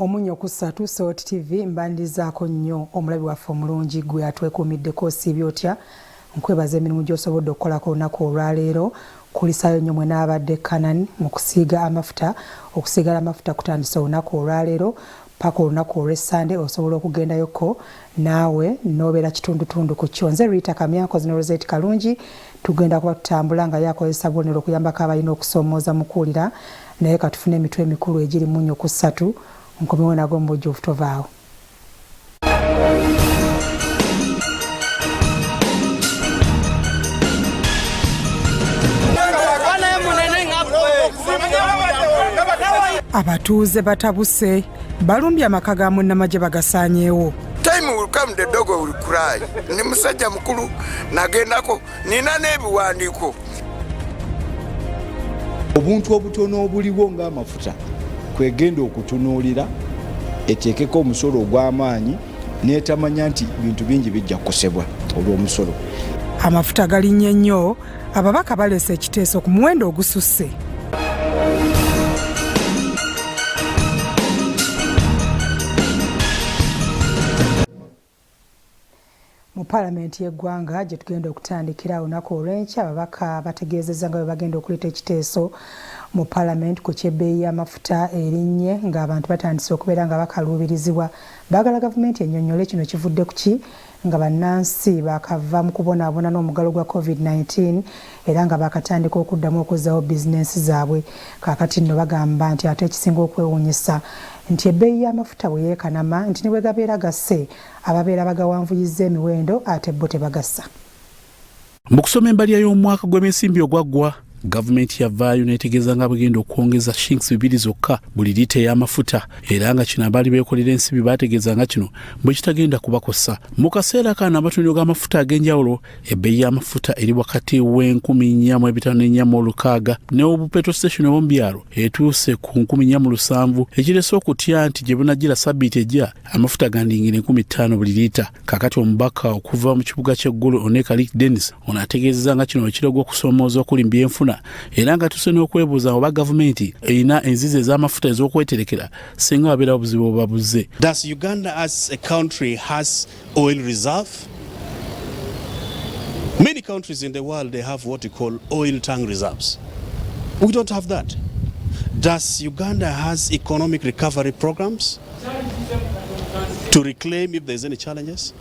Omunnyo ku ssatu Salt TV mbanirizaako nnyo omulabi waffe omulungi gwe atwekuumiddeko osiibye otya nkwebaza emirimu gy'osobodde okukolako olunaku olwaleero kulisaayo nnyo mwe naabadde Canaan mu kusiiga amafuta okusiigala amafuta kutandise olunaku olwaleero paka olunaku olw'essande osobola okugendayoko naawe n'obeera kitundutundu ku kyo nze Rita Kamya nkozi ne Rosette Kalungi tugenda kuba tutambula nga ye akozesa bubonero okuyambako abalina okusoomooza mu kuwulira naye katufune emitwe emikulu egiri munyo ku ssatu nkomewo nago mu bujjuvu tovaawo. Abatuuze batabuse balumbye amaka ga munnamagye bagasaanyeewo. Time will come the dog will cry. Ndi musajja mukulu nagendako nina n'ebiwandiiko. Obuntu obutono obuliwo ng'amafuta kwegenda okutunuulira eteekeko omusolo ogw'amaanyi n'etamanya nti bintu bingi bijja kukosebwa olw'omusolo. Amafuta galinnye nnyo, ababaka baleese ekiteeso ku muwendo ogususse. Mu palamenti y'eggwanga gye tugenda okutandikira olunaku olw'enkya ababaka bategeezezza nga bwe bagenda okuleeta ekiteeso mu palamenti ku ky'ebbeeyi y'amafuta erinnye ng'abantu batandise okubeera nga bakaluubirizibwa. Baagala gavumenti ennyonnyole kino kivudde ku ki nga bannansi baakava mu kubonaabona n'omuggalo gwa Covid 19 era nga baakatandika okuddamu okuzzaawo bizinensi zaabwe. Kaakati nno bagamba nti ate ekisinga okwewuunyisa nti ebbeeyi y'amafuta bwe yeekanama nti ne bwe gabeera gasse ababeera bagawanvuyizza emiwendo ate bo tebagassa. Mu kusoma embalirira y'omwaka gw'ebyensimbi ogwaggwa, gavumenti yavaayo n'etegeeza nga bwegenda okwongeza shillings bibiri zokka buli liita ey'amafuta era nga kino abaali beekolera ensimbi baategeeza nga kino bwe kitagenda kubakosa. Mu kaseera kano amatundiro g'amafuta ag'enjawulo ebbeeyi y'amafuta eri wakati w'enkumi nnya mu ebitaano n'ennya mu olukaaga ne obu petrol station obw'omu byalo etuuse ku nkumi nnya mu lusanvu ekirese okutya nti gye bunajjira sabbiiti ejja amafuta gandingira 5000 buli liita. Kakati omubaka okuva mu kibuga ky'eggulu Oneka Lick Dennis ono ategeezezza nga kino ekiraga okusoomooza okuli mu byenfuna era nga tuse n'okwebuuza oba gavumenti erina enzizi ez'amafuta ez'okweterekera singa wabeerawo obuzibu obuba buzze. Does Uganda as a country has oil reserve? Many countries in the world, they have what you call oil tank reserves. We don't have that. Does Uganda has economic recovery programs to reclaim if there's any challenges,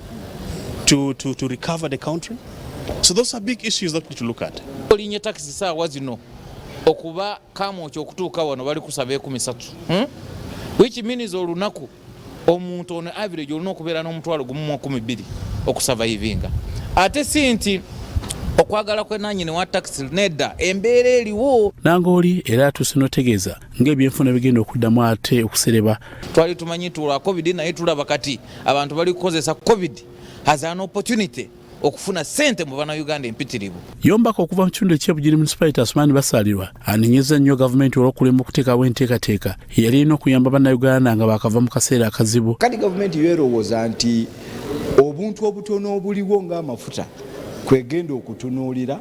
to, to, to recover the country? So those are big issues that we need to look at. Olinye taxi saawa zino okuba Kamwokya okutuuka wano bali kusaba ekumi satu hmm? Which means olunaku omuntu ono average olina okubeera n'omutwalo gumu mu nkumi bbiri okusavaivinga ate si nti okwagala kwenanyini wa taxi nedda embeera eriwo. Nangooli era atuuse n'otegeeza ng'ebyenfuna bigenda okuddamu ate okusereba. Twali tumanyi tulwa covid naye tulaba kati abantu bali kukozesa covid as an opportunity okufuna sente mu bannayuganda empitirivu. Yombaka okuva mu kitundu eky'e Bugiri Municipality Asumaani Basaalirwa anenyezza nnyo gavumenti olw'okulemwa okuteekawo enteekateeka eyali erina okuyamba bannayuganda nga baakava mu kaseera akazibu. Kati gavumenti yo erowooza nti obuntu obutono obuliwo ng'amafuta kwegenda okutunuulira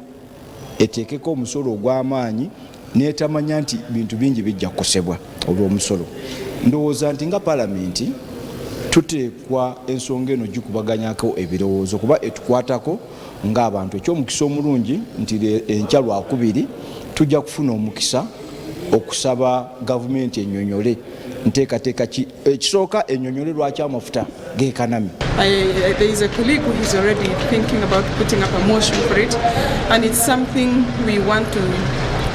eteekeko omusolo ogw'amaanyi n'etamanya nti bintu bingi bijja kukosebwa olw'omusolo. Ndowooza nti nga palamenti tuteekwa ensonga eno gikubaganyako ebirowoozo kuba etukwatako ng'abantu. Eky'omukisa omulungi nti enkya Lwakubiri tujja kufuna omukisa okusaba gavumenti ennyonyole nteekateeka ki ekisooka ennyonyole lwaki amafuta geekanamye. There is a colleague who is already thinking about putting up a motion for it, and it's something we want to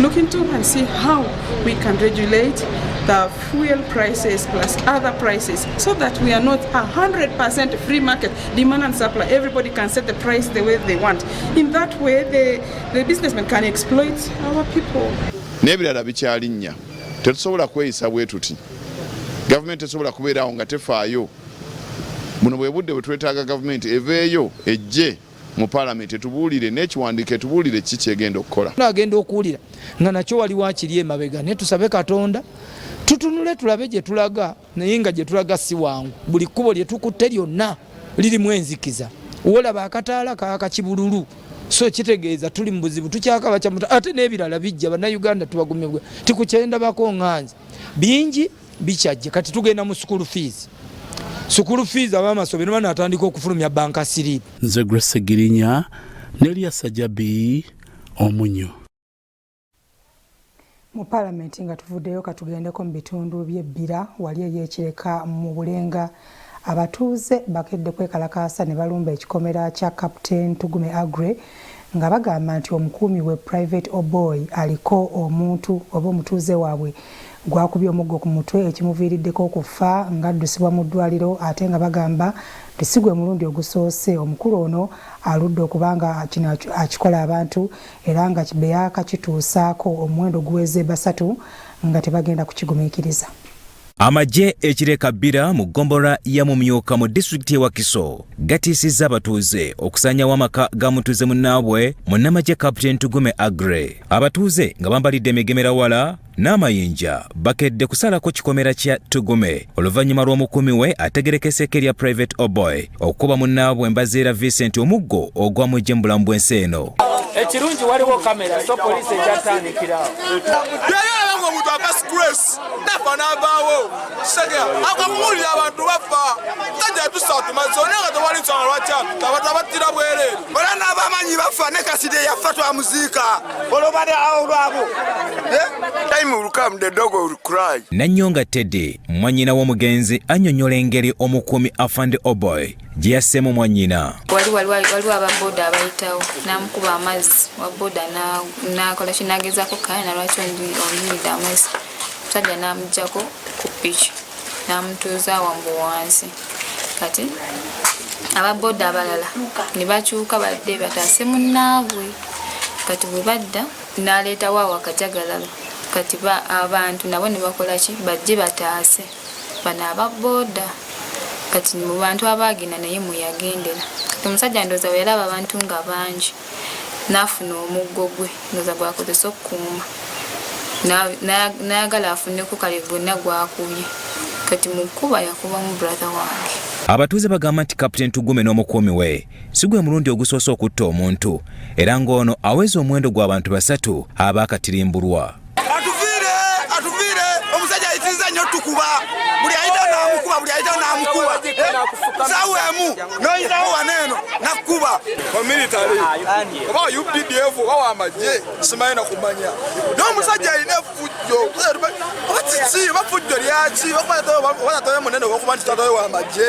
look into and see how we can regulate the fuel prices plus other prices so that we are not 100% free market, demand and supply. Everybody can set the price the way they want. In that way, the, the businessmen can exploit our people. N'ebirala bikyalinnya. Tetusobola kweyisa bwe tuti. Gavumenti tesobola kubeera awo nga tefaayo. Buno bwe budde bwe twetaaga gavumenti eveeyo ejje mu palamenti etubuulire n'ekiwandiiko etubuulire ki ky'egenda okukola. Agenda okuwulira nga nakyo waliwo akiri emabega naye tusabe Katonda tutunule tulabe gye tulaga naye nga gye tulaga si wangu. Buli kkubo lye tukutte lyonna lirimu enzikiza. Wolaba akataala kaaka kibululu so kitegeeza tuli mu buzibu tukyakaba kyamuta ate n'ebirala bijja. Bannayuganda tubagumye tikukyendabako nganze bingi. Bikyajje kati tugenda mu school fees. School fees ab'amasomero banaatandika okufulumya banka slip. Nze Grace Girinya ne Sajabi Omunyo. Mu palamenti nga tuvuddeyo, katugendeko mu bitundu by'ebbira wali ey'ekireka mu Bulenga. Abatuuze bakedde kwekalakaasa ne balumba ekikomera kya Captain Tugume Agre nga bagamba nti omukuumi we Private Oboy aliko omuntu oba omutuuze waabwe gwakubye omuggo ku mutwe ekimuviiriddeko okufa ng'addusibwa mu ddwaliro, ate nga bagamba nti si gwe mulundi ogusoose omukulu ono aludde okubanga kino akikola abantu, era nga be yaakakituusaako omuwendo guweze 3 nga tebagenda kukigumiikiriza. Amagye ekireka Bbira mu ggombolola ya Mumyuka mu disitulikiti y'e Wakiso gatiisizza abatuuze okusaanyawo amaka ga mutuuze munnaabwe munnamagye Captain Tugume Agre. Abatuuze nga bambalidde emigemerawala n'amayinja bakedde kusalako kikomera kya Tugume oluvannyuma lw'omukuumi we ategerekeseeko erya Private Oboy okukuba munnaabwe Mbaziira Vincent omuggo ogwamujje mu bulamu bw'ensi eno. Ekirungi waliwo kamera, so poliisi ekyatandikirawo. Nga omuntu ava grace nafa n'avaawo kisegera akakuwulira abantu bafa tajja tusa tumaze naye nga tewali nsonga lwaki abantu abattira bwereere. Olwa n'abamanyi bafa ne Kaside yafa twamuziika olwobadde awo olwabo. Time will come, the dog will cry. Nannyonga Teddy, mwannyina w'omugenzi, annyonnyola engeri omukuumi Afande Oboy gye yasseemu mwannyina. Waliwo ababoda abayitawo n'amukuba amazzi wa boda n'akola ki n'agezaako kaya lwaki ondiridde amazzi, omusajja n'amugjako ku piki n'amutuuza wambu wansi. Kati ababoda abalala ne bakyuka badde bataase munnaabwe. Kati bwe badda n'aleetawo awo akajagalalo, kati abantu nabo ne bakola ki, bajje bataase bano ababoda. Kati mu bantu abaagenda naye mweyagendera. Kati omusajja ndowooza bwe yalaba abantu nga bangi n'afuna omuggo gwe, ndowooza gwakozesa okukuuma, n'ayagala afuneko, kale gwonna gwakubye. Kati mu kkuba yakubamu brother wange. Abatuuze bagamba nti Kapiteeni Tugume n'omukuumi we si gwe mulundi ogusoose okutta omuntu, era ng'ono aweza omuwendo gw'abantu 3 abaakatirimburwa. Atuviire, atuviire, omusajja ayitiriza nnyo tukuba, buli ayita n'amukuba, buli ayita n'amukuba, saawa emu n'oyitawo wano eno nakkuba. Wa military oba UPDF oba wamagye simanyi nakumanya, naye omusajja alina effujjo oba kiki, oba fujjo lyaki, oba tatawe munene olwokuba nti tatawe wamagye.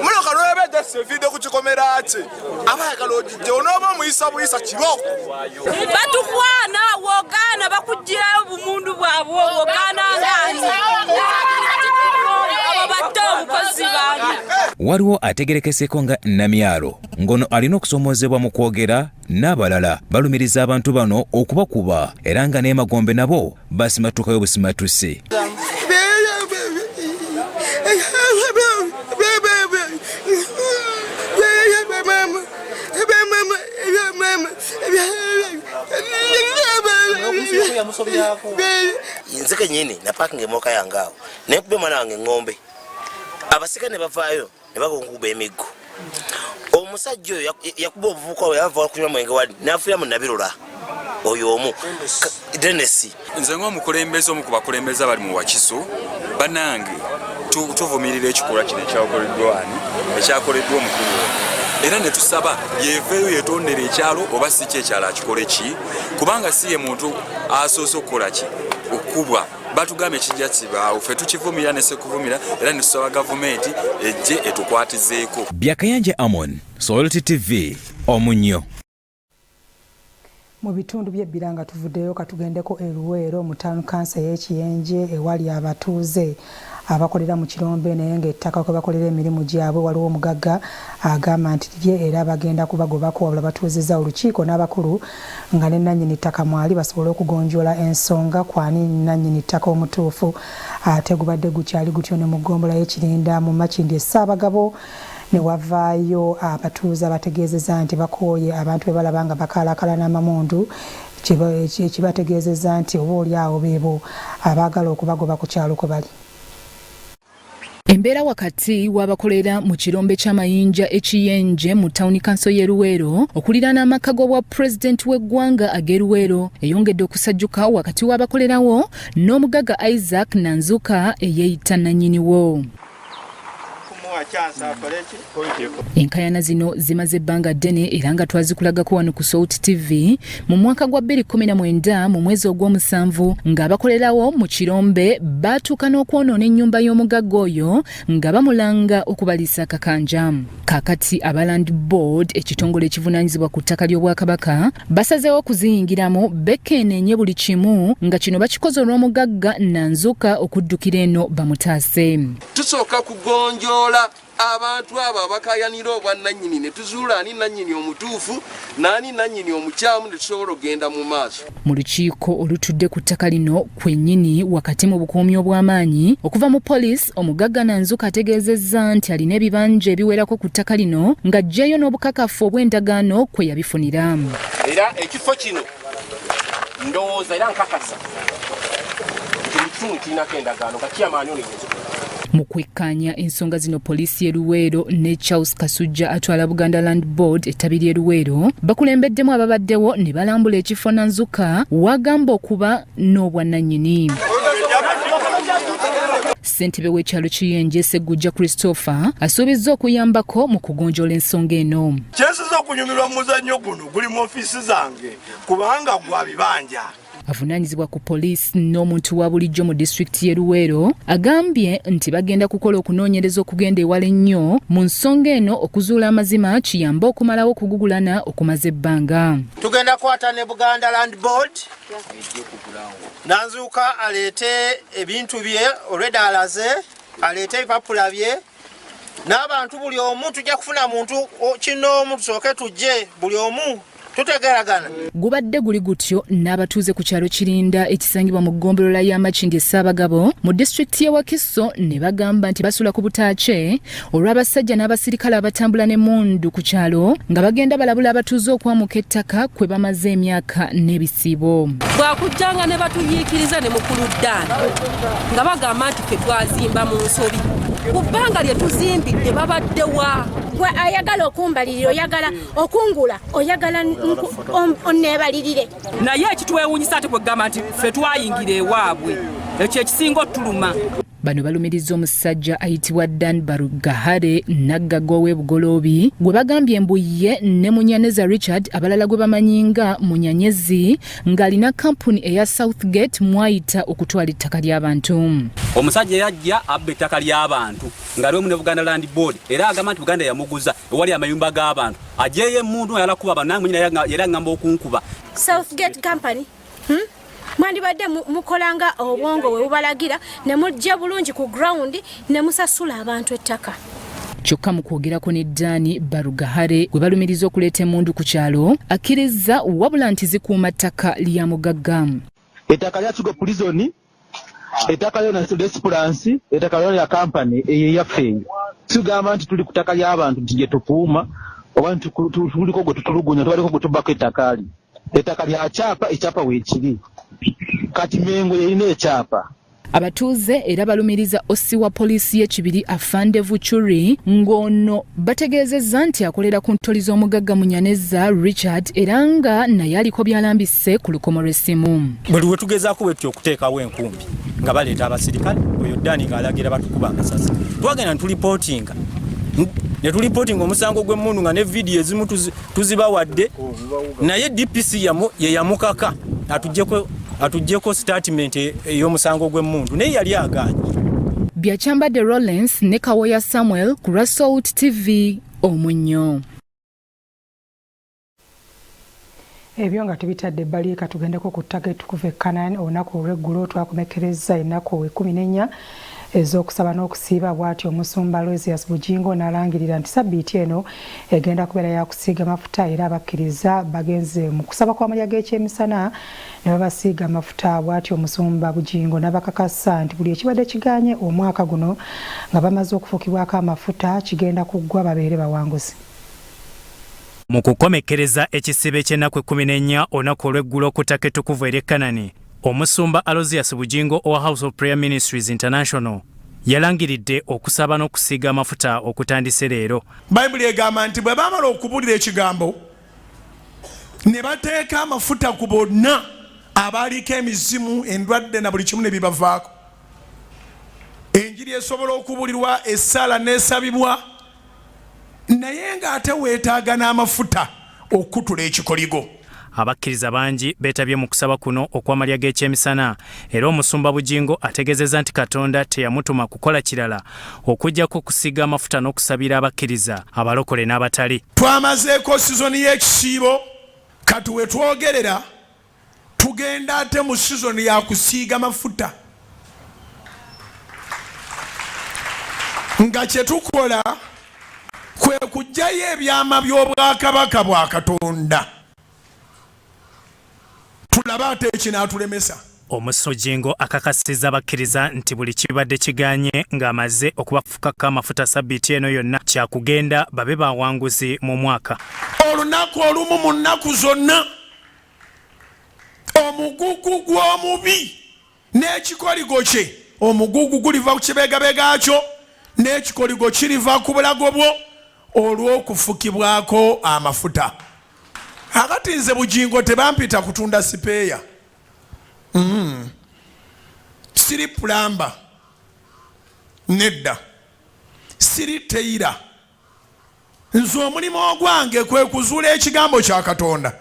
Muloka lweba ejasifiidde ku kikomera kye aba ayagala ogijje onooba omuyisa buyisa kiro. Batukwana wogaana bakugirayo obumundu bwabwe wogaana ngaani abo batte obukozi baani. Waliwo ategerekeseko nga Namyalo ng'ono alina okusomoozebwa mu kwogera n'abalala balumiriza abantu bano okubakuba, era nga n'emagombe nabo basimatukayo busimatusi. Nze kenyini napakinga emoka yange awo nekuba omwana wange eŋŋombe, abasika ne bavaayo ne bakunkuba emiggo. Omusajja oyo yakuba obuvubuka bwe yava kunywa mwenge wali n'afiira mu Nabirola oyo omu Dennis. Nze ng'omukulembeze, omu ku bakulembeze abali mu Wakiso, bannange tuvumirira ekikolwa kino ekyakoleddwa ani, ekyakoleddwa omukulu ono, era ne tusaba yeveeyo yetondere ekyalo oba si ki ekyalo akikole ki, kubanga si ye muntu asoose okukola ki okukubwa. Batugambye kijja kibaawo, ffe tukivumira ne sekuvumira, era ne tusaba gavumenti ejje etukwatizeeko. Byakayanja Amon, Salt TV, Omunyo. Mu bitundu by'ebbira nga tuvuddeyo, katugendeko e Luweero mu town council y'Ekiyenje ewali abatuuze abakolera mu kirombe, naye ng'ettaka kwe bakolera emirimu gyabwe waliwo omugagga agamba nti lye era bagenda kubagobako, wabula batuuzizza olukiiko n'abakulu nga ne nannyini ttaka mwali basobole okugonjoola ensonga kwani nannyini ttaka omutuufu. Ate gubadde gukyali gutyo ne mu ggombolola y'Ekirinda mu Makindye Ssaabagabo ne wavaayo abatuuze abategeezezza nti bakooye abantu be balaba nga bakaalakala n'amamundu, ekibategeezezza nti oba oli awo beebo abaagala okubagoba ku kyalo kwe bali. Embeera wakati w'abakolera mu kirombe ky'amayinja e Kiyenje mu tawuni kanso y'e Luweero okuliraana amaka g'obwa pulezidenti w'eggwanga ag'e Luweero eyongedde okusajjuka wakati w'abakolerawo n'omugagga Isaac Nanzuka eyeeyita nnannyiniwo. Enkayana zino zimaze ebbanga ddene era nga twazikulagako wano ku Salt TV mu mwaka gwa 2019 mu mwezi ogw'omusanvu ng'abakolerawo mu kirombe baatuuka n'okwonoona ennyumba y'omugagga oyo nga bamulanga okubaliisa akakanja. Kaakati aba Land Board, ekitongole ekivunaanyizibwa ku ttaka ly'Obwakabaka, basazeewo okuziyingiramu bekeeneenye buli kimu nga kino bakikoze olw'omugagga Nanzuka okuddukira eno bamutaase. Tusooka kugonjoola abantu abo abakayanira obwannannyini ne tuzuula ani nannyini omutuufu n'ani nannyini omukyamu ne tusobola okugenda mu maaso. Mu lukiiko olutudde ku ttaka lino kwennyini wakati mu bukuumi obw'amaanyi okuva mu poliisi, omugagga Nanzuka ategeezezza nti alina ebibanja ebiwerako ku ttaka lino ng'aggyeeyo n'obukakafu obw'endagaano kwe yabifunira. Era ekifo kino ndowooza era nkakasa nti mu kitundu kirinako endagaano nga kiyamaani ono yinza Mu kwekkaanya ensonga zino poliisi y'e Luweero ne Charles Kasujja atwala Buganda Land Board ettabi ly'e Luweero bakulembeddemu ababaddewo ne balambula ekifo Nanzuka w'agamba okuba n'obwannannyini. Ssentebe w'ekyalo Kiyenje Sseggujja Christopher asuubizza okuyambako mu kugonjoola ensonga eno. Kyensinze okunyumirwa mu muzannyo guno guli mu ofiisi zange kubanga gwa bibanja. Avunaanyizibwa ku poliisi n'omuntu wa bulijjo mu disitulikiti y'e Luweero agambye nti bagenda kukola okunoonyereza okugenda ewala ennyo mu nsonga eno okuzuula amazima kiyambe okumalawo okugugulana okumaze ebbanga. Tugenda kukwata ne Buganda Land Board Nanzuuka aleete ebintu bye olwedda alaze aleete ebipapula bye n'abantu buli omu tujja kufuna muntu kinoomu tusooke tujje buli omu tutegeragana. Gubadde guli gutyo n'abatuuze ku kyalo Kirinda ekisangibwa mu ggombolola ya Makindye Ssaabagabo mu disitulikiti y'e Wakiso ne bagamba nti basula ku butaakye olw'abasajja n'abasirikale abatambula n'emmundu ku kyalo nga bagenda balabula abatuuze okwamuka ettaka kwe bamaze emyaka n'ebisiibo. Bwakujjanga ne batuyiikiriza ne mukulu Ddaani nga bagamba nti ffe twazimba mu nsobi ku bbanga lye tuzimbidde babadde wa? Gwe ayagala okumbalirira, oyagala okungula, oyagala onneebalirire. Naye ekitwewuunyisa ate kwegamba nti ffe twayingira ewaabwe, ekyo ekisinga otuluma. Bano balumiriza omusajja ayitibwa Dan Barugahare naggaga ow'e Bugoloobi gwe bagambye mbu ye ne Munyaneza Richard abalala gwe bamanyi nga Munyanyezi ng'alina kampuni eya Southgate mwayita okutwala ettaka ly'abantu. Omusajja yajja abba ettaka ly'abantu nga lwemu ne Buganda Land Board era agamba nti Buganda yamuguza ewali amayumba g'abantu ajeeyo emmundu ayala kuba abantu nange mwennyini yali angamba okunkuba. Southgate Company Mwandibadde mukola nga obwongo bwe bubalagira ne mujja bulungi ku ground ne musasula abantu ettaka. Kyokka mu kwogerako ne Dan Barugahare gwe balumiriza okuleeta emmundu ku kyalo akkirizza wabula nti zikuuma ttaka lya mugagga. Ettaka lya Kigo Prison, ettaka lyona Esperance, ettaka lyona lya kampani eyo eyaffe eyo. Sigamba nti tuli ku ttaka ly'abantu nti gye tukuuma oba nti tuliko gwe tutulugunya, tubaliko gwe tubbako ettaka lye. Ettaka lya kyapa, ekyapa weekiri kati Mengo yerina ekyapa. Abatuuze era balumiriza OC wa poliisi y'e Kibiri Afande Vucuri ng'ono bategeezezza nti akolera ku ntoli z'omugagga Munyaneza Richard era nga naye aliko by'alambise ku lukomo lw'essimu. Buli lwe tugezaako bwe tutyo okuteekawo enkumbi nga baleeta abasirikale, oyo Dani ng'alagira batukuba amasasi. Twagenda ne tulipootinga ne tulipootinga omusango gw'emmundu nga ne vidiyo ezimu tuzibawadde naye DPC ye yamukaka atuggyeko sitatimenti ey'omusango gw'emmundu naye yali agaanye. Bya Kyambadde Rawlence ne Kawoya Samuel ku lwa Salt TV Omunnyo. Ebyo nga tubitadde ebbali, katugendeko ku ttaka ettukuvu e Canaan. Olunaku olw'eggulo twakomekkerezza ennaku 14 ez'okusaba n'okusiiba, bw'atyo omusumba Aloysius Bugingo n'alangirira nti sabbiiti eno egenda kubeera ya kusiiga mafuta, era abakkiriza bagenze mu kusaba kwa malya g'ekyemisana ne babasiiga amafuta. Bw'atyo omusumba Bugingo n'abakakasa nti buli ekibadde kigaanye omwaka guno nga bamaze okufukibwako amafuta kigenda kuggwa babeere bawanguzi. Mu kukomekkereza ekisiibo eky'ennaku 14 olunaku olw'eggulo ku ttaka ettukuvu ery'e Kanani, omusumba Aloysius Bugingo owa House of Prayer Ministries International Yalangiridde okusaba n'okusiiga amafuta okutandise leero. Bayibuli egamba nti bwe baamala okubuulira ekigambo ne bateeka amafuta ku bonna abaaliko emizimu, endwadde na buli kimu ne bibavaako. Enjiri esobola okubulirwa, essaala n'esabibwa, naye ng'ate weetaaga n'amafuta okukutula ekikoligo. Abakkiriza bangi beetabye mu kusaba kuno okw'amalya g'ekyemisana era Omusumba Bugingo ategeezezza nti Katonda teyamutuma kukola kirala okuggyako okusiiga amafuta n'okusabira abakkiriza, abalokole n'abatali. Twamazeeko sizoni y'ekisiibo, kati we twogerera tugenda ate mu sizoni ya kusiiga mafuta nga kye tukola kwe kuggyayo ebyama by'obwakabaka bwa Katonda tulabe ate ekinaatulemesa. Omusujingo akakasizza abakkiriza nti buli kibadde kigaanye ng'amaze okubafukako amafuta sabbiiti eno yonna kyakugenda babe bawanguzi mu mwaka. Olunaku olumu mu nnaku zonna omugugu gw'omubi n'ekikoligo kye, omugugu guliva ku kibegabega kyo n'ekikoligo kiriva ku bulago bwo olw'okufukibwako amafuta. Akati nze Bugingo tebampita kutunda sipeeya. Siri pulamba nedda, siri teyira. Nze omulimu ogwange kwe kuzuula ekigambo kya Katonda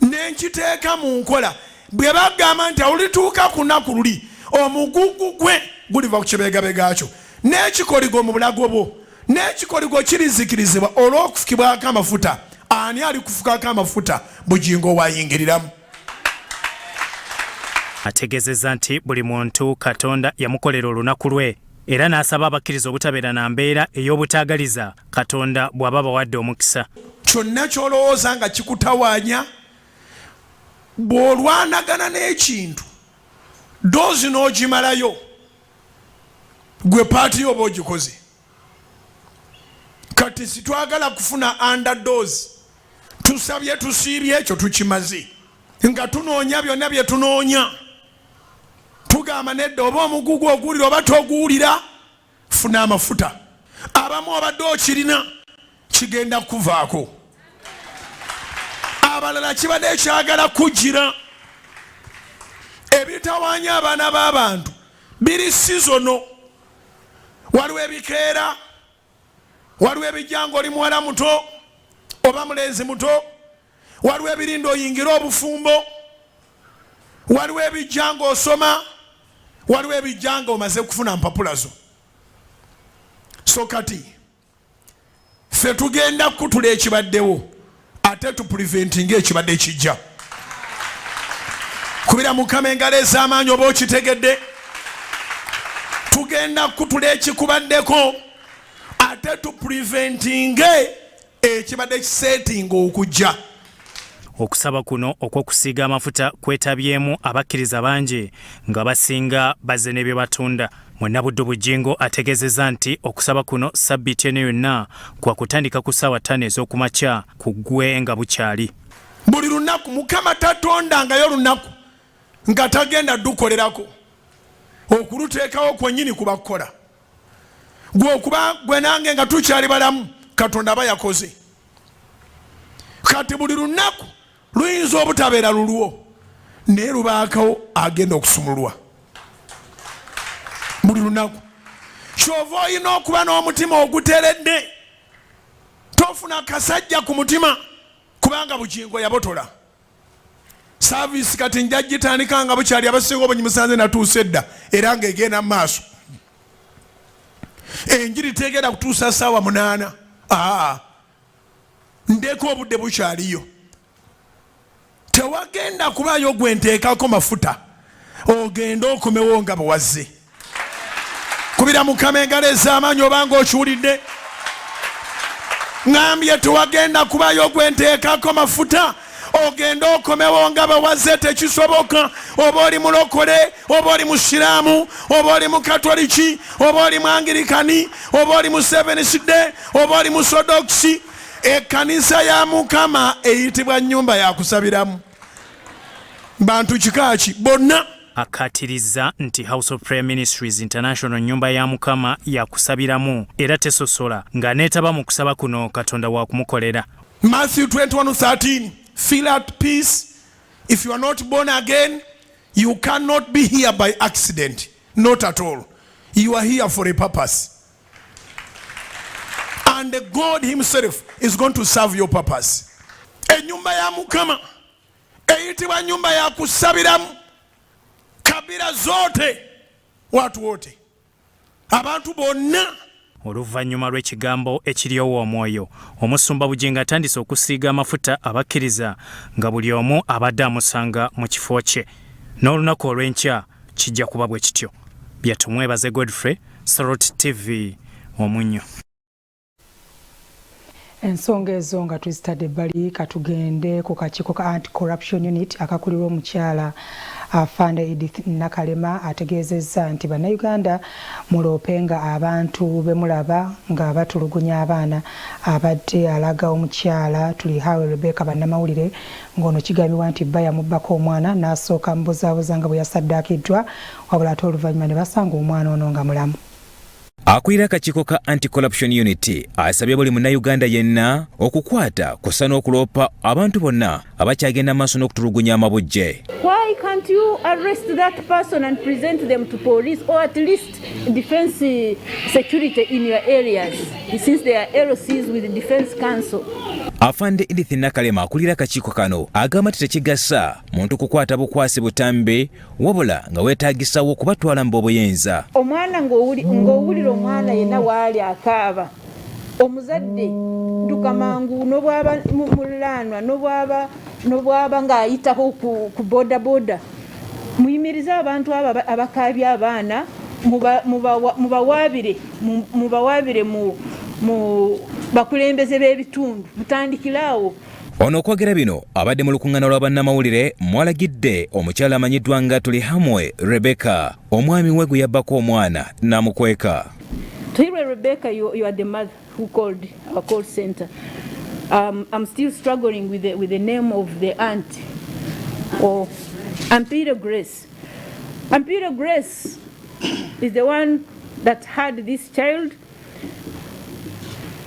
ne nkiteeka mu nkola. Bwe bagamba nti olulituuka ku lunaku luli omugugu gwe guliva ku kibegabega kyo n'ekikoligo mu bulago bwo, n'ekikoligo kirizikirizibwa olw'okufukibwako amafuta. Ani alikufukako amafuta? Bugingo wayingiriramu. Ategeezezza nti buli muntu Katonda yamukolera olunaku lwe era n'asaba abakkiriza obutabeera na mbeera ey'obutaagaliza Katonda bw'aba abawadde omukisa. Kyonna ky'olowooza nga kikutawaanya, bw'olwanagana n'ekintu doozi n'ogimalayo, gwe paati yo oba ogikoze. Kati sitwagala kufuna under dose, tusabye tusiibye ekyo tukimaze nga tunoonya byonna bye tunoonya. Tugamba nedda, oba omugugu oguwulira oba toguwulira, funa amafuta. Abamu obadde okirina kigenda kukuvaako, abalala kibadde kyagala kugira. Ebitawaanya abaana b'abantu biri sizono. Waliwo ebikeera, waliwo ebijja ng'oli muwala muto oba mulenzi muto, waliwo ebirinda oyingire obufumbo, waliwo ebijja ng'osoma, waliwo ebijja ng'omaze kufuna mpapula zo. So kati ffe tugenda kukutula ekibaddewo ate tupreventinga ekibadde kijja. Kubira Mukama engalo ez'amaanyi oba okitegedde. Tugenda kukutula ekikubaddeko ate tupreventinge ekibadde kisetinga okujja. Okusaba kuno okw'okusiiga amafuta kwetabyemu abakkiriza bangi nga basinga bazze ne bye batunda. Munnabuddu Bujjingo ategeezezza nti okusaba kuno ssabbiiti eno yonna kwakutandika ku ssaawa ttaano ez'okumakya kuggwe nga bukyali. Buli lunaku Mukama tatondangayo lunaku nga tagenda dukolerako, okuluteekawo kwennyini kuba kukola. Gwe okuba gwe nange nga tukyali balamu, Katonda aba yakoze. Kati buli lunaku luyinza obutabeera lulwo, naye lubaako agenda okusumululwa buli lunaku. Kyova olina okuba n'omutima oguteredde. Tofuna kasajja ku mutima, kubanga Bugingo yabotola saaviisi. Kati nja gitandika nga bukyali, abasinga obungi musanze natuuse dda era ng'egenda mu maaso. Enjiri tegenda kutuusa ssaawa 8. Aa, ndeka obudde bukyaliyo. Tewagenda kubaayo gwe nteekako mafuta ogende okomewo nga bwe wazze. Kubira Mukama engalo ez'amaanyi obanga okiwulidde. Ŋambye tewagenda kubaayo gwe nteekako mafuta ogende okomewo nga bwe wazze, tekisoboka. Oba oli mulokole, oba oli musiraamu, oba oli mukatoliki, oba oli mwangirikani, oba oli mu Seventh Day, oba oli musodokisi, ekkanisa ya Mukama eyitibwa nnyumba ya kusabiramu. Bantu kika ki bonna? Akkaatirizza nti House of Prayer Ministries International nnyumba ya Mukama ya kusabiramu era tesosola, ng'aneetaba mu kusaba kuno Katonda waakumukolera. Matthew 21:13 Feel at peace if you are not born again you cannot be here by accident not at all you are here for a purpose and God himself is going to serve your purpose. Enyumba ya Mukama eyitibwa nyumba ya kusabiramu kabila zote watu wote abantu bonna. Oluvannyuma lw'ekigambo ekiryowa omwoyo, Omusumba Bugingo atandise okusiiga amafuta abakkiriza nga buli omu abadde amusanga mu kifo kye. N'olunaku olw'enkya kijja kuba bwe kityo. Bya Tumwebaze Godfrey, Salt TV, Omunnyo. Ensonga ezo nga tuzitadde ebbali, katugende ku kakiiko ka Anti-Corruption Unit akakulirwa omukyala Afande Edith Nakalema ategeezezza nti Bannayuganda muloope nga abantu be mulaba nga batulugunya abaana. Abadde alaga omukyala Tulihawe Rebecca bannamawulire ng'ono kigambibwa nti bba yamubbako omwana n'asooka amubuzaabuza nga bwe yasaddaakiddwa wabula ate oluvannyuma ne basanga omwana ono nga mulamu. Akulira akakiiko ka Anti-Corruption Unit asabye buli Munnayuganda yenna okukwata kw'ossa n'okuloopa abantu bonna abakyagenda mu maaso n'okutulugunya amabujje. Why can't you arrest that person and present them to police or at least defense security in your areas since they are LCs with the Defense Council? Afande Edith Nakalema akulira akakiiko kano agamba nti tekigasa muntu kukwata bukwasi butambi wabula nga weetaagisawo okubatwala mu b'obuyinza. Omwana ng'owulira omwana yenna waali akaaba, omuzadde dduka mangu nobwaba muliraanwa nobwaba ng'ayitako ku bodaboda, muyimirize abantu abo abakaabya abaana, mubawaabire mu bakulembeze b'ebitundu, mutandikire awo. Ono okwogera bino abadde mu lukuŋŋaana lwa bannamawulire mwalagidde omukyala amanyiddwa nga Tulihamwe Rebecca omwami we gwe yabbako omwana n'amukweka. Tuhirwe Rebecca, you are the mother who called our call center. I'm still struggling with the name of the aunt. Oh, Ampire Grace. Ampire Grace is the one that had this child.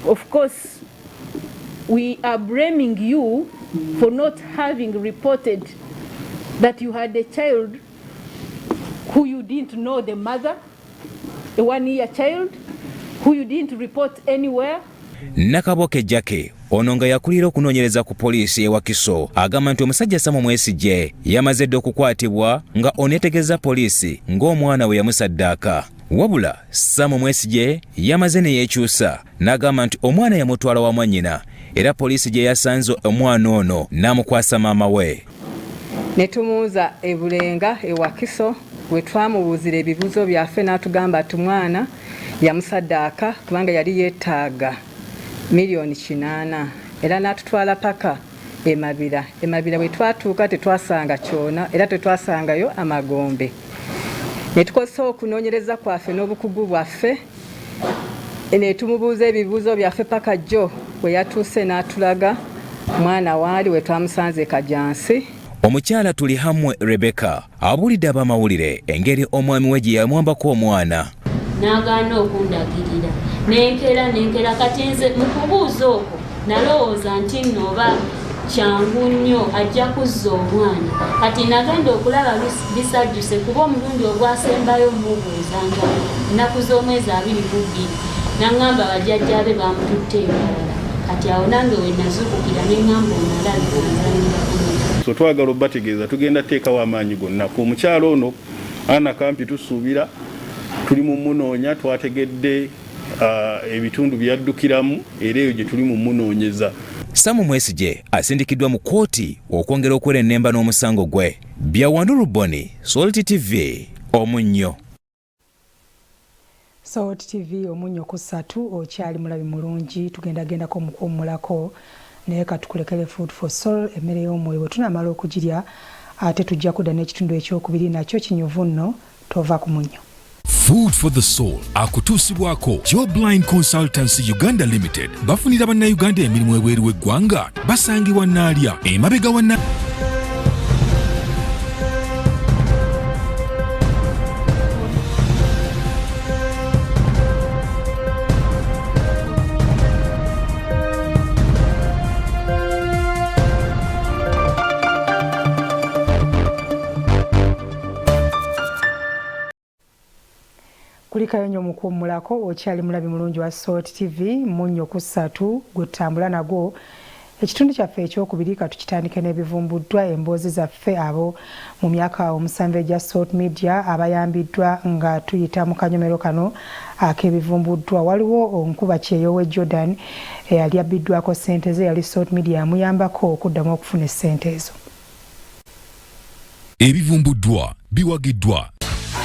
Of course, we are blaming you for not having reported that you had a child who you didn't know the mother, a 1-year child who you didn't report anywhere. Nakaboke Jackie ono nga yakulira okunoonyereza ku poliisi e Wakiso agamba nti omusajja Sam Mwesigye yamaze dda okukwatibwa nga ono yategeeza poliisi ng'omwana we yamusaddaaka. Wabula Sam Mwesigye yamaze ne yeekyusa n'agamba nti omwana yamutwala wa mwannyina era poliisi gye yasanze omwana ono n'amukwasa maama we. Ne tumuuza e Bulenga e Wakiso we twamubuuzira ebibuuzo byaffe n'atugamba nti omwana yamusaddaaka kubanga yali yeetaaga 8 millioni era n'atutwala paka e Mabira. E Mabira bwe twatuuka tetwasanga kyona era tetwasangayo amagombe ne tukozesa okunoonyereza kwaffe n'obukugu bwaffe ne tumubuuza ebibuuzo byaffe paka jjo bwe yatuuse n'atulaga mwana waali we twamusanze Kajansi. Omukyala Tulihamwe Rebecca abuulidde abamawulire engeri omwami we gye yamwambako omwana. N'agaana okundagirira nenkeera nenkeera. Kati nze mu kubuuza okwo nalowooza nti nno oba kyangu nnyo ajja kuzza omwana. Kati nagenda okulaba bisajjuse kuba omulundi ogwasembayo mubuuza nga nnaku z'omwezi 22 naŋŋamba bajjajja be bamututte embalala. Kati awo nange we nazuukukira ne ŋŋamba ono alabika nzanyira ku mutwe. So twagala obategeeza tugenda teekawo amaanyi gonna ku omukyalo ono Ana Kampi. Tusuubira tuli mu munoonya, twategedde ebitundu byaddukiramu era eyo gye tuli mu munoonyeza. Sam Mwesigye asindikiddwa mu kkooti okwongera okwerennemba n'omusango gwe. Byawandu Ruboni, Salt TV, Omunnyo. Salt TV, Omunnyo ku ssatu. Okyali mulabi mulungi, tugendagendako mu kuwummulako naye katukulekere Food for Soul, emmere y'omwoyo. Bwe tunaamala okugirya ate tujja kudda n'ekitundu ekyokubiri nakyo kinyuvu nno. Tova ku munnyo. Food for the Soul akutuusibwako Jobline Consultancy Uganda Limited. Bafunira bannayuganda emirimu ebweru w'eggwanga. Basangibwa Naalya emabega wa Kulikayo nnyo mu kuwummulako, okyali mulabi mulungi wa Salt TV, munnyo ku ssatu gwe tutambula nagwo. Ekitundu kyaffe ekyokubiri katukitandike n'ebivumbuddwa emboozi zaffe abo mu myaka omusanvu egya Salt Media abayambiddwa nga tuyita mu kanyomero kano ak'ebivumbuddwa. Waliwo nkuba kyeyo ow'e Jordan eyali abbiddwako ssente ze, yali Salt Media yamuyambako okuddamu okufuna essente ezo. Ebivumbuddwa biwagiddwa.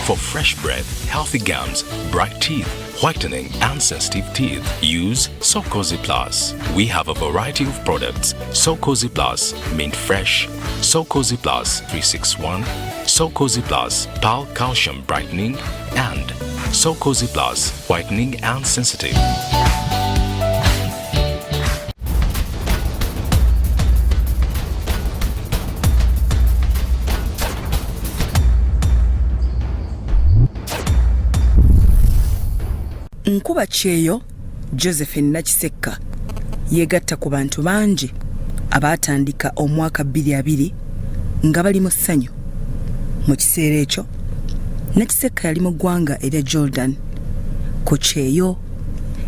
For fresh breath, healthy gums, bright teeth, whitening and sensitive teeth, use Sokozi Plus. We have a variety of products. Sokozi Plus Mint Fresh, Sokozi Plus 361, Sokozi Plus Pal Calcium Brightening, and Sokozi Plus Whitening and Sensitive. Nkuba kyeyo Josephine Nakisekka yeegatta ku bantu bangi abaatandika omwaka 2020 nga bali mu ssanyu. Mu kiseera ekyo Nakisekka yali mu ggwanga erya Jordan ku kyeyo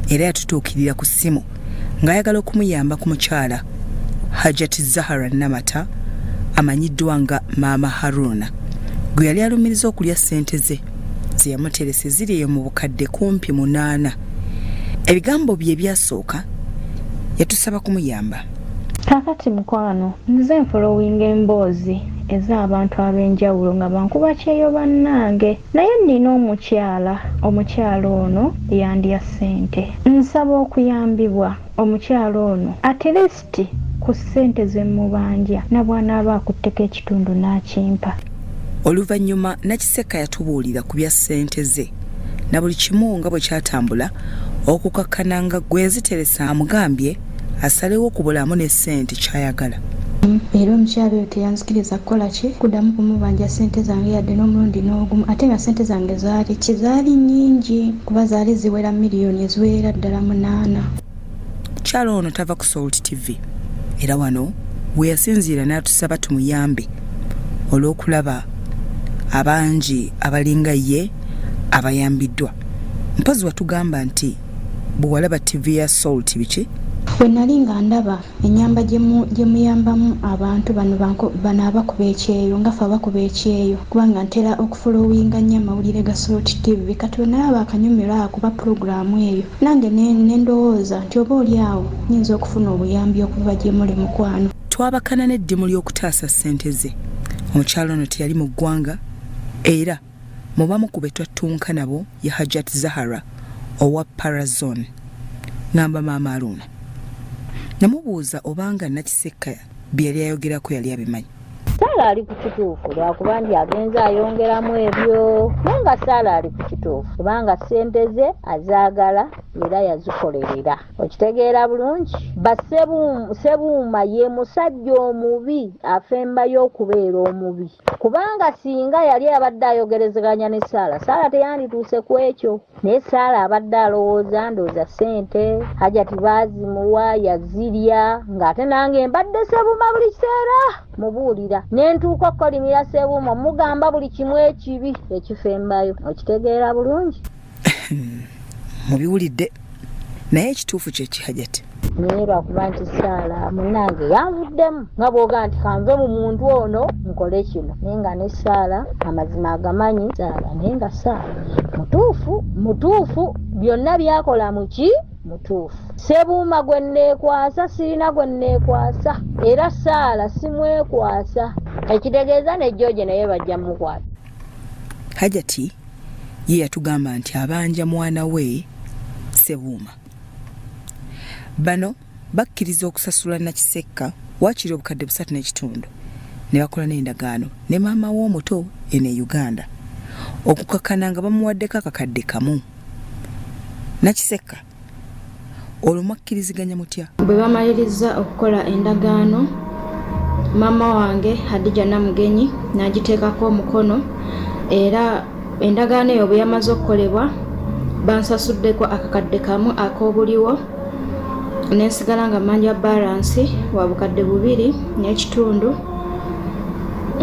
era yatutuukirira ku ssimu ng'ayagala okumuyamba ku mukyala Hajat Zahara Namata amanyiddwa nga Maama Haruna gwe yali alumiriza okulya ssente ze ze yamuterese ziri eyo mu bukadde kumpi munaana. Ebigambo bye ebyasooka yatusaba kumuyamba. Kakati mukwano nze nfolowinga emboozi ez'abantu ab'enjawulo nga bankuba kyeyo bannange naye nnina omukyala omukyala ono yandya ssente nsaba okuyambibwa omukyala ono at least ku ssente ze mmubanja nabwanaaba akutteko ekitundu n'akimpa. Oluvannyuma Nakisekka yatubuulira ku bya ssente ze na buli kimu nga bwe kyatambula okukakkana nga gwe yaziteresa amugambye asalewo ku bulamu ne ssente ky'ayagala. Era omukyala oyo teyanzikiriza kukola ki? Kuddamu kumubanja ssente zange yadde n'omulundi n'ogumu ate nga ssente zange zaali ki? Zaali nnyingi kuba zaali ziwera miliyoni eziwerera ddala munaana. Omukyala ono tava ku Salt TV era wano we yasinziira n'atusaba tumuyambe olw'okulaba abangi abalinga ye abayambiddwa. Mpozzi watugamba nti bwe walaba ttivi ya Salt biki? Bwe nali nga ndaba ennyamba gye muyambamu abantu bano bano abakuba ekyeyo nga ffe abakuba ekyeyo kubanga ntera okufolowinga nnyo amawulire ga Salt TV kati bwe nalaba akanyomero ako oba pulogulaamu eyo nange ne ndowooza nti oba oli awo nnyinza okufuna obuyambi okuva gye muli mukwano. Twabakana n'eddimu ly'okutaasa ssente ze. Omukyala ono teyali mu ggwanga era Mu bamu ku be twattunka nabo ye Hajat Zahara owa Parazone. Ngamba Maama Aruuna. Namubuuza obanga Nakisekka bye yali ayogerako yali abimanyi. Saala ali ku kituufu lwakuba nti agenze ayongeramu ebyo naye nga Saala ali ku kituufu kubanga ssente ze azaagala era yazikolerera. Okitegeera bulungi? Ba Ssebuuma ye musajja omubi afembayo okubeera omubi. Kubanga singa yali abadde ayogerezeganya ne Saala, Saala teyandituuse ku ekyo. Naye Saala abadde alowooza, ndowooza ssente Hajati baazimuwa, yazirya, ng'ate nange mbadde Ssebuuma buli kiseera mubuulira. Ne ntuuka okukolimira Ssebuuma, mugamba buli kimu ekibi ekifembayo. Okitegeera bulungi? Mubiwulidde naye ekituufu kyeki Hajati? Naye lwakuba nti Saala munange yanvuddemu nga bwoga nti kanve mu muntu ono nkole kino, naye nga ne Saala amazima agamanyi Saala, naye nga Saala mutuufu, mutuufu byonna byakola muki mutuufu. Ssebuuma gwe nneekwasa sirina gwe nneekwasa, era Saala simwekwasa, ekitegeeza ne George naye bajja mukwata. Hajati ye yatugamba nti abanja mwana we Ssebuuma. Bano bakkiriza okusasula Nakisekka waakiri obukadde busatu n'ekitundu ne bakola n'endagaano ne maama we omuto eno e Uganda okukakkana nga bamuwaddeko akakadde kamu. Nakisekka olwo mwakkiriziganya mutya? Bwe bamalirizza okukola endagaano, maama wange Hadija Namugenyi n'agiteekako omukono era endagaano eyo bwe yamaze okukolebwa bansasuddeko akakadde kamu ak'obuliwo ne nsigala nga mmanja balansi wa bukadde bubiri n'ekitundu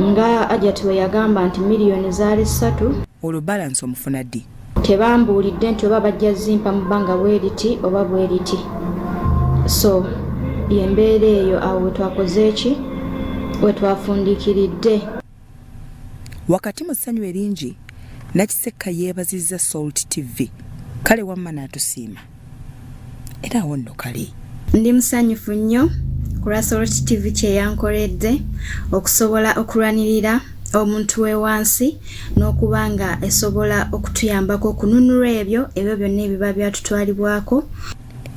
nga Hajati bwe yagamba nti miliyoni zaali ssatu. Olwo balansi omufuna ddi? Tebambuulidde nti oba bajja zimpa mu bbanga bweriti oba bweriti, so y'embeera eyo awo wetwakoze ki, wetwafundikiridde. Wakati mu ssanyu eringi, Nakisekka yeebazizza Salt TV kale wamma n'atusiima era awo nno kale. Ndi musanyufu nnyo ku lwa Salt TV kye yankoledde okusobola okulwanirira omuntu w'ewansi n'okuba nga esobola okutuyambako okununula ebyo ebyo byonna ebiba byatutwalibwako.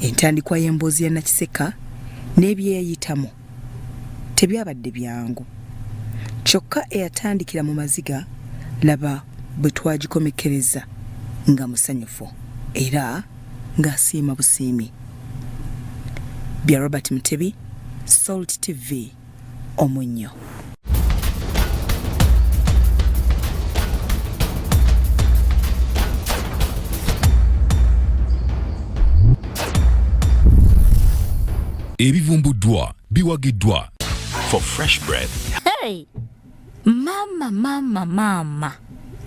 Entandikwa y'emboozi ya Nakisekka n'ebyeyayitamu tebyabadde byangu kyokka eyatandikira mu maziga laba bwe twagikomekkerezza nga musanyufu era ng'asiima busiimi. Bya Robert Mutebi, Salt TV, Omunnyo. Ebivumbuddwa biwagiddwa. For fresh breath. Hey! Mama, mama, mama.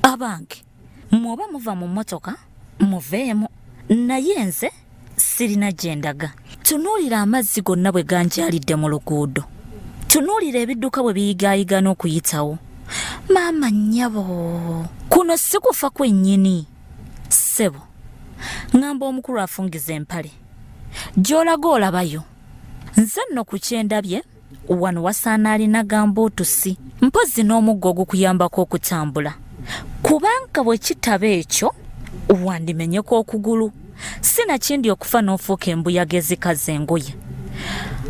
Abange, mwoba muva mu mmotoka, muveemu. Naye nze sirina gye ndaga. Tunuulira amazzi gonna bwe ganjaalidde mu luguudo. Tunuulira ebidduka bwe biyigaayigana okuyitawo. Maama nnyabo, kuno si kufa kwennyini. Ssebo, ŋŋamba omukulu afungiza empale. Gy'olaga olabayo. Nze nno ku kye ndabye, wano wasaana alina gambuutusi, mpozzi n'omuggo ogukuyambako okutambula. Kubanga bwe kitaba ekyo, wandimenyeka okugulu, si na kindi okufa n'ofuuka embuyaga ezikaza engoye.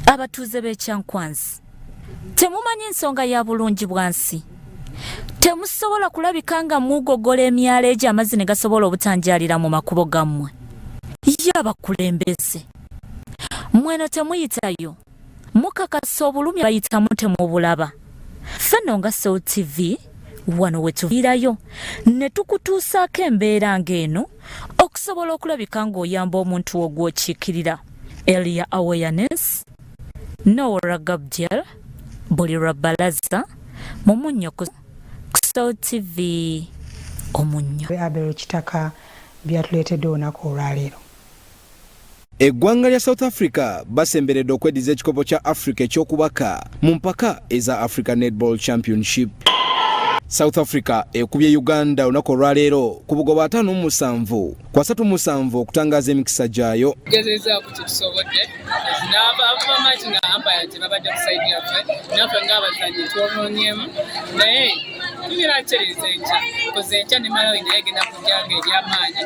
Abatuuze b'e Kyankwanzi, temumanyi nsonga ya bulungi bwa nsi. Temusobola kulabika nga mugogola emyala egyo amazzi ne gasobola obutanjaalira mu makubo gammwe. Ye abakulembeze, mweno temuyitayo. Mukakasa obulumi bayitamu temubulaba. Ffe nno nga Salt TV wano we tuviirayo ne tukutuusaako embeera ng'eno okusobola okulabika ng'oyamba omuntu wo gw'okiikirira. Area Awareness, Noora Gabdiel, buli lwa Bbalaza mu Munnyo ku Salt TV Omunnyo. Abel Kitaka by'atuleetedde olunaku olwaleero. Eggwanga lya South Africa basemberedde okweddiza ekikopo kya Africa eky'okubaka mu mpaka eza Africa Netball Championship. South Africa ekubye Uganda olunaku olwaleero ku bugoba 57 ku 37 okutangaaza emikisa gyayo. Tugezezaako kye tusobodde n'abamaki nga ampaya tebabadde ku sayidi yaffe, naffe ng'abazannyi twonoonyemu, naye tubeera tutereeza enkya koze enkya ne Malawi naye egenda kujja nga ery'amaanyi.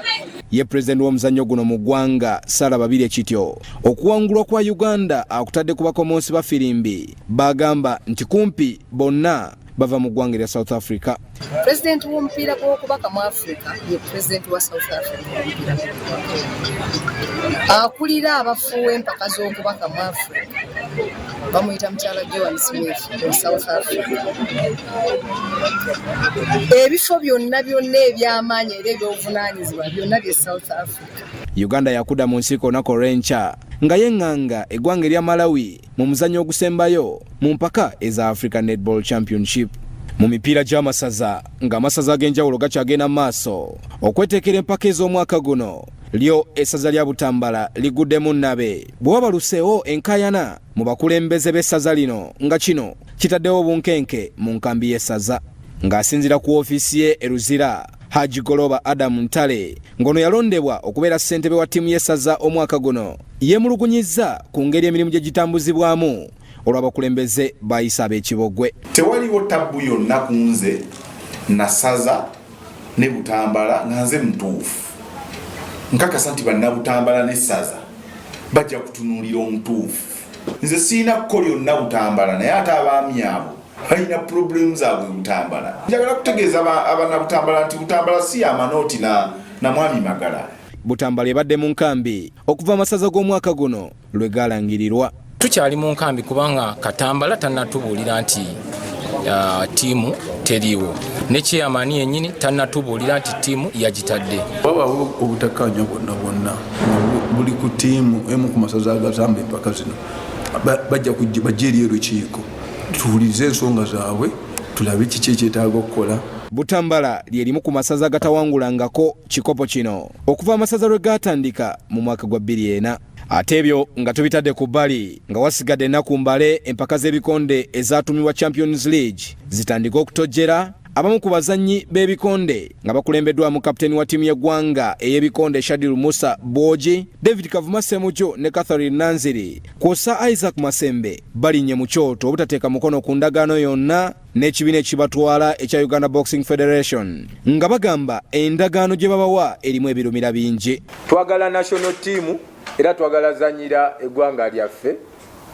Ye pulezidenti w'omuzannyo guno mu ggwanga Sarah Babirye Kityo okuwangulwa kwa Uganda akutadde ku bakomonsi ba firimbi baagamba nti kumpi bonna bava mu ggwanga erya South Africa. Pulezidenti w'omupiira gw'okubaka mu Africa ye pulezidenti wa South Africa omupiira gw'okubaka. Akulira abafuuwa empaka z'okubaka mu Africa bamuyita mukyala Joan Smith mu South Africa. Ebifo byonna byonna eby'amaanyi era eby'obuvunaanyizibwa byonna bye South Africa. Uganda yakudda mu nsiike olunaku olw'enkya nga yeŋŋanga eggwanga erya Malawi mu muzannyo ogusembayo mu mpaka eza Africa Netball Championship. Mu mipiira gy'amasaza ng'amasaza ag'enjawulo gakyagenda mu maaso okweteekera empaka ez'omwaka guno, lyo essaza lya Butambala liguddemu nnabe bwe wabaluseewo enkaayana mu bakulembeze b'essaza lino nga kino kitaddewo obunkenke mu nkambi y'essaza. Ng'asinziira ku woofiisi ye e Luzira, Haji Goloba Adam Ntale ng'ono yalondebwa okubeera ssentebe wa ttiimu y'essaza omwaka guno yeemulugunyizza ku ngeri emirimu gye gitambuzibwamu olw'abakulembeze bayise ab'ekibogwe. Tewaliwo tabbu yonna ku nze na ssaza ne Butambala nga nze mutuufu. Nkakasa nti Bannabutambala n'essaza bajja kutunuulira omutuufu. Nze sirina kko lyonna Butambala naye ate abaami abo balina pulobulemu zaabwe Butambala. Njagala kutegeeza Abannabutambala nti Butambala si ya manooti na Mwami Magala. Butambala ebadde mu nkambi okuva amasaza g'omwaka guno lwe gaalangirirwa. Tukyali mu nkambi kubanga Katambala tannatubuulira nti ttiimu teriiwo, ne chairman yennyini tannatubuulira nti ttiimu yagitadde. Wabaawo obutakkaanya bwonna bwonna buli ku ttiimu emu ku masaza agatamba empaka zino, bajja bajja eri olukiiko tuwulirize ensonga zaabwe tulabe kiki ekyetaaga okukola. Butambala lye limu ku masaza agatawangulangako kikopo kino okuva amasaza lwe gaatandika mu mwaka gwa 2004. Ate ebyo nga tubitadde ku bbali, nga wasigadde ennaku mbale empaka z'ebikonde ezaatumibwa Champions League zitandike okutojjera, abamu ku bazannyi b'ebikonde nga bakulembeddwamu kapiteeni wa ttiimu y'eggwanga ey'ebikonde Shadil Musa Bwogi, David Kavuma Ssemuju ne Catherine Nanziri kw'ossa Isaac Masembe balinnye mu kyoto obutateeka mukono ku ndagaano yonna n'ekibiina ekibatwala ekya Uganda Boxing Federation nga bagamba endagaano gye babawa erimu ebirumira bingi. Twagala national team era twagala zanyira eggwanga lyaffe,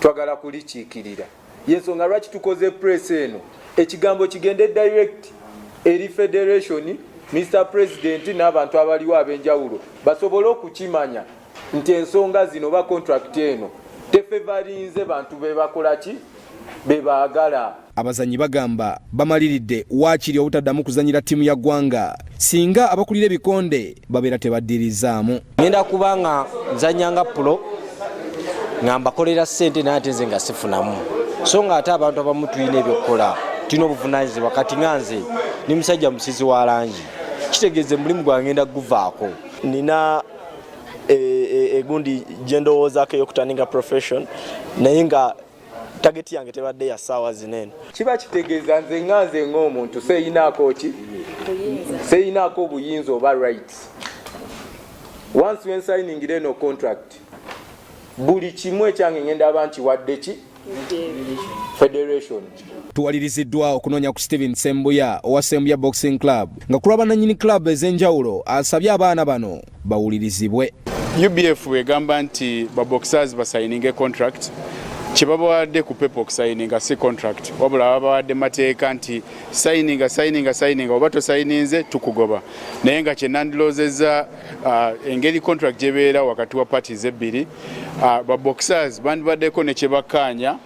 twagala kulikiikirira. Yensonga lwaki tukoze press eno, ekigambo kigende direct eri federation, Mr President n'abantu abaliwo ab'enjawulo basobole okukimanya nti ensonga zino oba contract eno tefevarinze bantu bebakola ki bebaagala. Abazannyi bagamba bamaliridde waakiri obutaddamu kuzannyira ttiimu ya ggwanga singa abakulira ebikonde babeera tebaddirizaamu. Ngenda kuba nga nzannya nga pulo nga mbakolera ssente naye ate nze nga sifunamu, so nga ate abantu abamu tulina ebyokukola, tulina obuvunaanyizibwa. Kati nga nze ndi musajja musiizi wa langi, kitegeeza omulimu gwange ngenda kuguvaako. Nina egundi gye ndowoozaako ey'okutandika profession, naye nga tageti yange tebadde ya ssaawa zino eno. Kiba kitegeeza nze nga nze ng'omuntu seeyinaako ki, seeyinaako obuyinza oba rights. Once wensayiningira eno contract, buli kimu ekyange ngenda aba nkiwadde ki federation. Tuwaliriziddwa okunoonya ku Steven Ssembuya owa Ssembuya Boxing Club nga ku lw'abannannyini club ez'enjawulo asabye abaana bano bawulirizibwe. UBF egamba nti baboxers basayininge contract, kye babawadde ku paper okusayininga si contract, wabula babawadde mateeka nti sayininga, sayininga, sayininga, oba tosayininze tukugoba. Naye nga kyenandiroozezza engeri contract gyebeera wakati wa parties ebbiri, baboxers bandibaddeko ne kyebakkaanya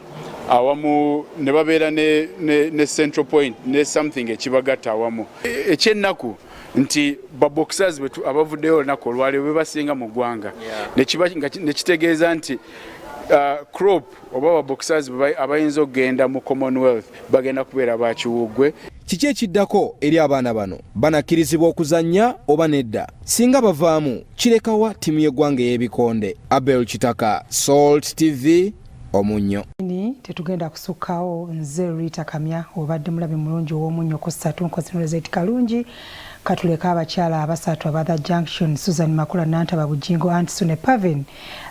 awamu ne babeera ne central point ne something ekibagatta awamu. Ekyennaku nti baboxers abavuddeyo olunaku olwaleero bebasinga mu ggwanga, nekitegeeza nti crop oba baboxers abayinza okugenda mu Commonwealth bagenda kubeera bakiwuggwe. Kiki ekiddako eri abaana bano? Banakkirizibwa okuzannya oba nedda? Singa bavaamu kirekawa ttiimu y'eggwanga ey'ebikonde? Abel Kitaka, Salt TV, Omunnyo. Tetugenda kusukkawo. Nze Rita Kamya, obadde mulabi mulungi ow'omunnyo ku ssatu nkozinolezeti kalungi. Katuleka abakyala abasatu aba The Junction, Susan Makula Nantaba, Bujingo Antisu ne Pavin,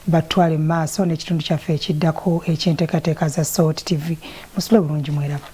batwale mu maaso n'ekitundu kyaffe ekiddako ekyenteekateeka za Salt TV. Musule bulungi, mweraba.